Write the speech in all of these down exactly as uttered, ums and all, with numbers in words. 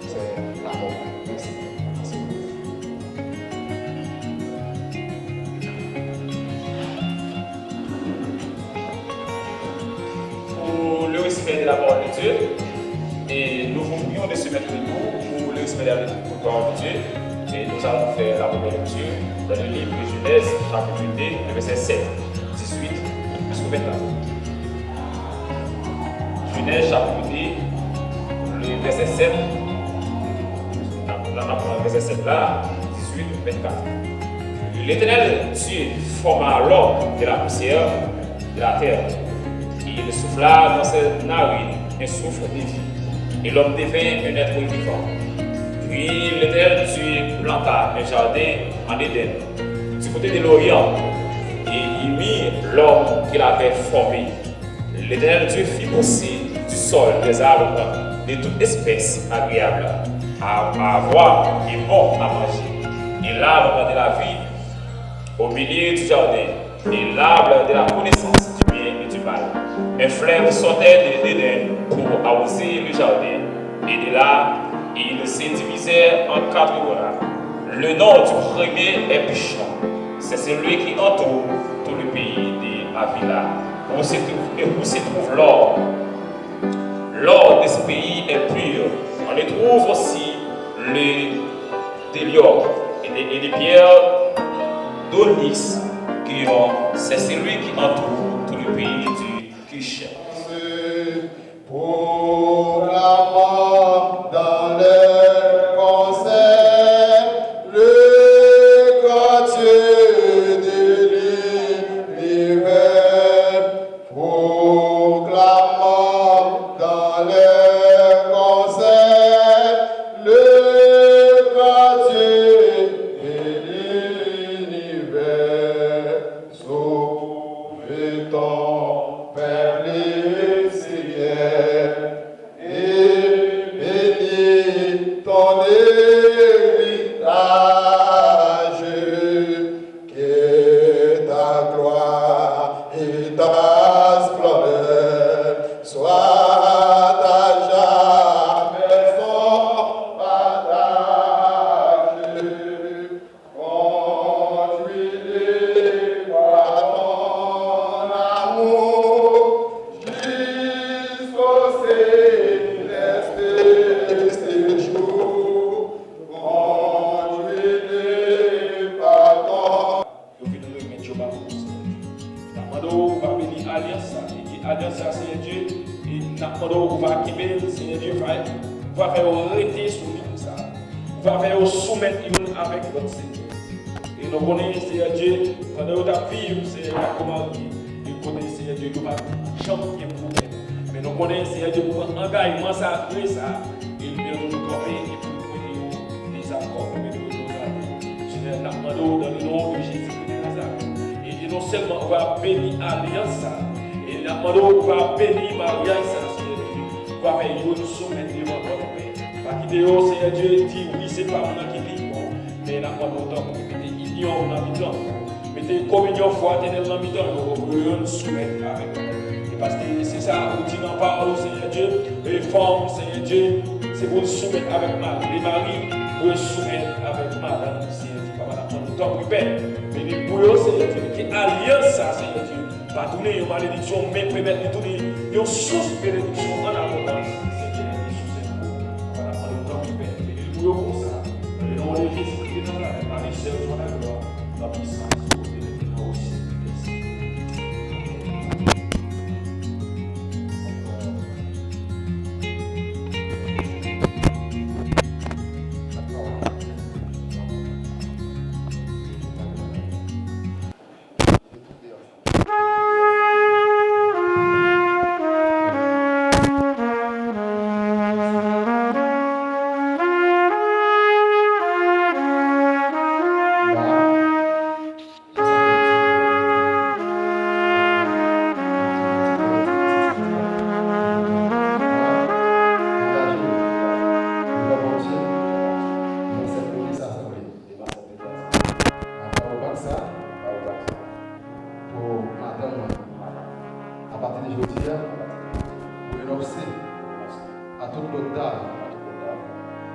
C'est la mort. Merci. Merci beaucoup. Pour le respect de la parole de Dieu, et nous vous prions de se mettre debout pour le respect de la parole de Dieu. Et nous allons faire la première lecture dans le livre de Genèse, chapitre deux, le verset sept, dix-huit jusqu'au vingt-quatre. Genèse chapitre deux, le verset sept, la, la, la, verset sept là, dix-huit, vingt-quatre. L'Éternel Dieu forma l'homme de la poussière de la terre, et il souffla dans ses narines un souffle de vie, et l'homme devint un être vivant. Puis l'Éternel Dieu planta un jardin en Éden, du côté de l'Orient, et y mit l'homme qu'il avait formé. L'Éternel Dieu fit pousser du sol des arbres de toute espèce agréables à, à voir et bons à manger, et l'arbre de la vie au milieu du jardin, et l'arbre de la connaissance du bien et du mal. Un fleuve sortait de l'Éden pour arroser le jardin, et de là, ils se divisèrent en quatre bras. Le nom du premier est Pishon, c'est celui qui entoure tout le pays de Havila, où se trouve, et où se trouve l'or. L'or de ce pays est pur. On y trouve aussi le bdellium et les, et les pierres d'onyx qui ont, c'est celui qui entoure tout le pays du Cush. Proclamant dans les concerts le grand Dieu de l'univers, proclamant dans les concerts le grand Dieu de l'univers. Sauve ton peuple, Seigneur, et bénis ton héritage. Que ta gloire et ta splendeur soient à jamais sans partage. Conduis-les par ton amour jusqu'au céleste séjour. Conduis-les par ton Yo vin remèt yo ba ou, Senyè Dye. N ap mande w, ou va beni alyans sa, e ke alyans sa, Senyè Dye, e n ap mande w, ou va kenbe l, Senyè Dye, ou va, ou va fè yo rete sou liy sa. Ou va fè yo soumèt youn avèk lòt, Senyè. E nou konnen, Senyè Dye, pandan yo t ap viv, Senyè, y ap kòmanse, e konnen, Senyè Dye, yo pa t janm gen pwoblèm. Men nou konnen, Senyè Dye, ou pran angajman sakre sa, e nou toujou kanpe, e pou nou mete yo dezakò, pou mete yo dezakò. Senyè, n ap mande w, dans le nom de Jésus de Nazareth, e, e non sèlman ou va beni alyans sa, e n ap mande w, ou va beni maryaj sa, Senyè Dye, ou va fè youn soumèt devan lòt, Pè. Pa kite yo, Senyè Dye, di, wi, se pa m nan ki pi bon, men n ap mande w tanpri, mete inyon w nan mitan yo. Mete kominyon fratènèl nan mitan yo, pou yo youn soumèt avèk lòt. E paske se sa ou di nan pawòl ou, Senyè Dye, e fanm, Senyè Dye, se pou l soumèt avèk mari. E mari, pou yo soumèt avèk madanm, Senyè Dye. Papa, n ap mande w tanpri, Pè, beni l pou yo, Senyè Dye, ke alyans sa, Senyè Dye, pa tounen yon malediksyon, men pèmèt li tounen yon sous benediksyon an abondans. Senyè, li sou sèvo. Papa, n ap mande w tanpri, Pè, beni l pou yo konsa. Nan le nom de Jésus-Christ de Nazareth, par le seul trône de gloire, la puissance de Dieu, nous aussi. Merci.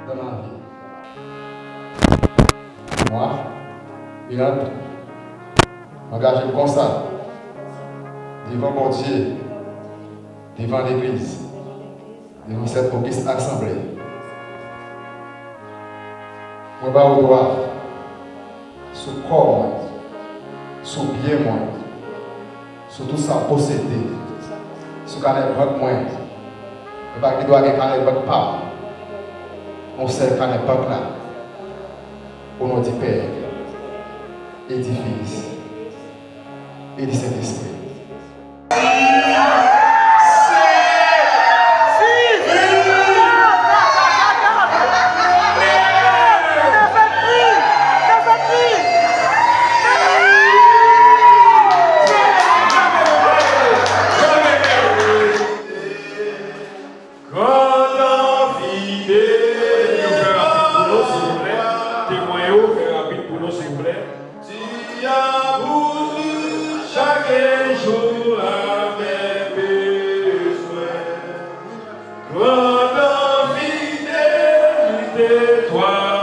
Dans ma vie. Mwen, Miranda, m angaje m konsa devan Bondye, devan legliz, devan Sent Ogis Asanble. Mwen ba ou dwa sou kò mwen, sou byen mwen, sou tout sa m posede, sou kanè bank mwen. Mwen pa gen dwa gen kanè bank pa m, yon sèl kanè bank la, o non di Pè, e di Fis, e di Sentespri. Grande Fidélité, yo fè rapid pou nou, silvouplè. Temwen yo, fè rapid pou nou, silvouplè. Ti a pou chak jou avè bezwen. Grande Fidélité, toi